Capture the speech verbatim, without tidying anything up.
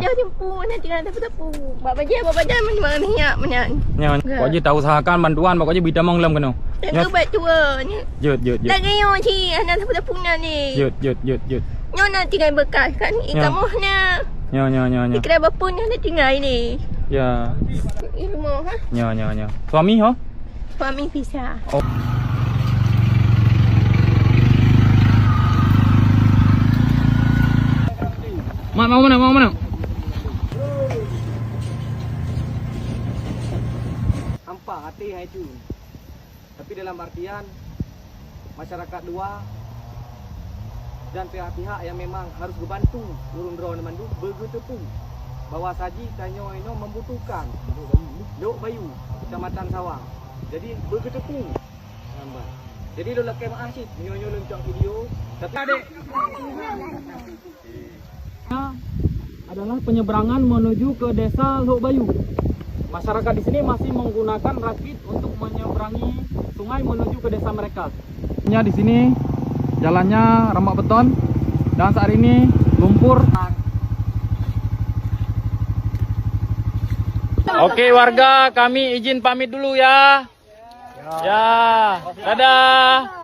Dah jumpu, nanti kan tepu-tepu. Bak bajai, bak bajai, mana minyak, mana. Nyoe, Kak Ji tak usahakan bantuan, Kak Ji bita mong lom keunoe. Nyoe. Nyoe buat tua ni. Jeuet, jeuet, jeuet. Lagi nyoe cik, hana tepu-tepu na ni. Jeuet, jeuet, jeuet, jeuet. Nyoe na tinggai bekas kan, nyoe. Ikamoh na. Nyoe, nyoe, nyoe, nyoe. Ikira bapun na tinggai ni. Ya. Ilmu, ha? Nyoe, nyoe, nyoe. Suami, ho? Suami pisah. Oh. Mak, mau mana, mau mana? Hampa até hai tu. Tapi dalam artian, masyarakat luar dan pihak-pihak yang memang harus geubantu ureuëng droe nyan mandum beugeuteupeue bahwa saji tanyoe inoe membutuhkan Lhok Bayu, Kecamatan Sawang. Jadi, beugeuteupeue. Jadi, lôn lakée meu'ah cit, nyoe-nyoe lôn cok video. Tapi adalah penyeberangan menuju ke desa Lhok Bayu. Masyarakat di sini masih menggunakan rakit untuk menyeberangi sungai menuju ke desa mereka. Nya di sini jalannya ramak beton dan saat ini lumpur. Oke warga, kami izin pamit dulu ya. Ya, dadah.